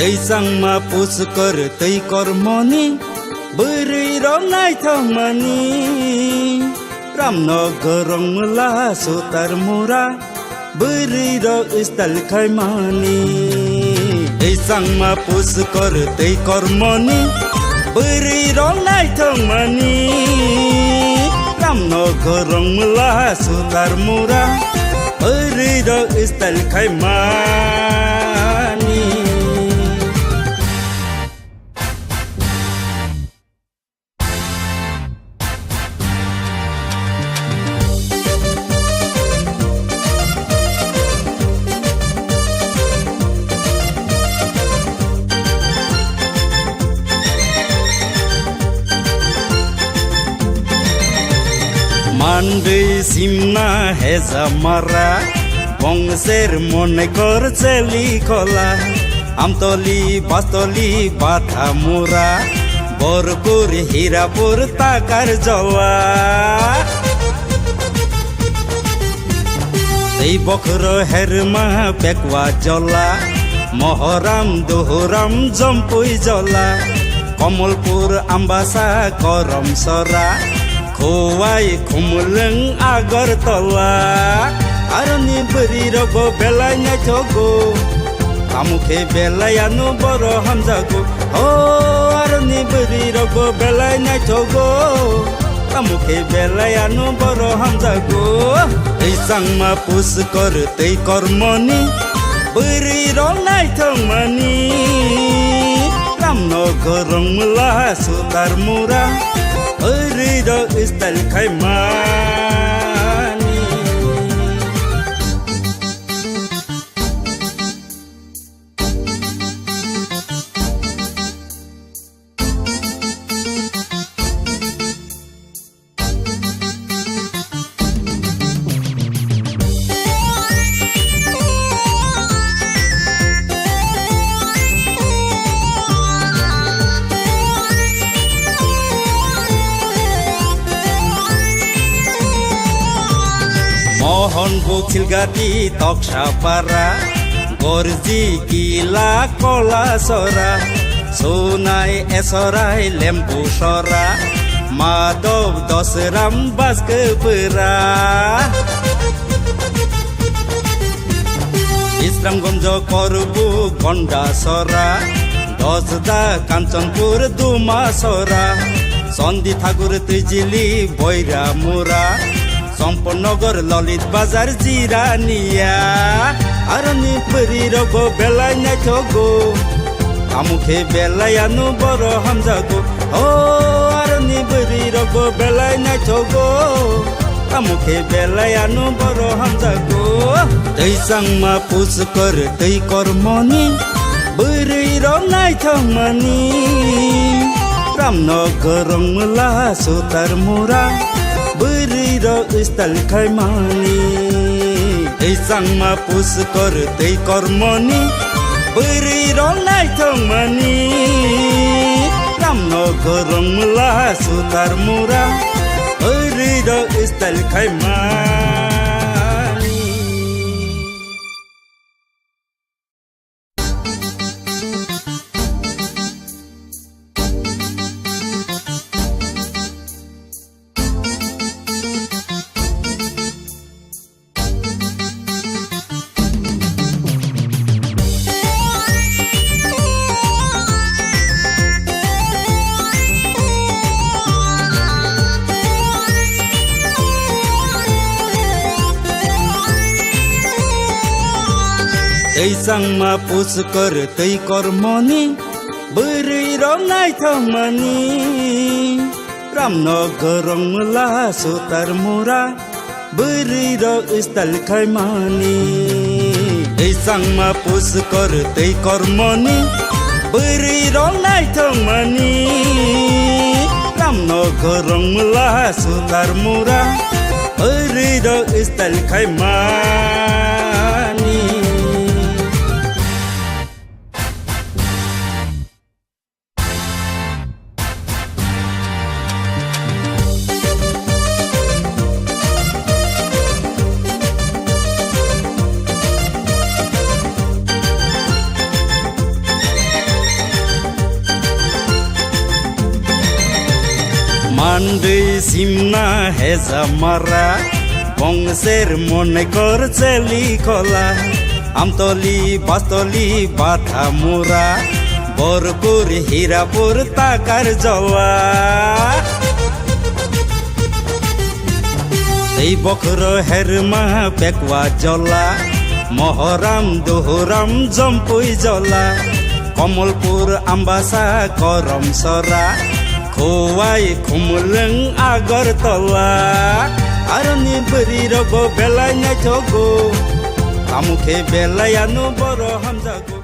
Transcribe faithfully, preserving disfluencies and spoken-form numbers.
Tei changma puskor tei kormoni bwrwi rok naithokmani. Ramno gorong mula sutar mura. Bwrwi rok style khaimani. Tei changma puskor tei kormoni. Bwrwi rok naithokmani. Ramno gorong mula sutar mura. Bwrwi rok style khaimani. Mandwi simna heza mara, bongser monekor cheli kola, amtoli bastoli bathamura, borkur hirapur takar jola. Tei bokhoro herma pekwa jola, mohoram duhuram jompui jola, komolpur ambasa korom sora, Khowai, Khumulwng, Agartala. Aroni bwrwi rokbo belai naithogo. Tamo khe belai ano boro hamjago. O aroni bwrwi rokbo belai naithogo. Tamo khe belai ano boro hamjago. Tei changma puskor tei kormoni. Bwrwi rok naithokmani. Ramno gorong mula sutar mura. Bwrwi rok style khaimani. Mohon Bukhilgati Toksapara, Gorji Kila Kolasora, Sunai Esorai Lembu Sora, Madhov Dosram Baskepura. Islamgonjo Korbu Gondasora, Dosda Kanchanpur Dumasora, Sondi Thakur Twijili Boiramura, Somponogor Lolit Bazar Jirania, aroni bwrwi rokbo belai naithogo. Tamo khe belai ano boro hamjago. O aroni bwrwi rokbo belai naithogo. Tamo khe belai ano boro hamjago. Tei changma puskor tei kormoni. Bwrwi rok naithokmani. Ramno gorong mula sutar mura. Bwrwi rok style khaimani. Tei changma puskor tei kormoni. Bwrwi rok naithokmani. Ramno gorong mula sutar mura. Bwrwi rok style khaimani. Tei changma puskor tei kormoni. Bwrwi rok naithokmani, Ramno gorong mula sutar mura, bwrwi rok style khaimani. Tei changma puskor tei kormoni, bwrwi rok nai Thangmani Ramnagar, Rongmula, Sutarmura, Hwrwi rok style khaimani. Mandwi simna heza mara, bongser monekor cheli kola, Amtoli, Bastoli, Bathamura, Borpur, Hirapur, Takar jola. Tei bokhoro herma pekwa jola, Mohoram, Duhuram, Jompui jola, Komolpur, Ambasa, Koromsora, Khowai, Khumulwng, Agartala. Aroni bwrwi rokbo belai naithogo, tamo khe belai ano boro hamjago.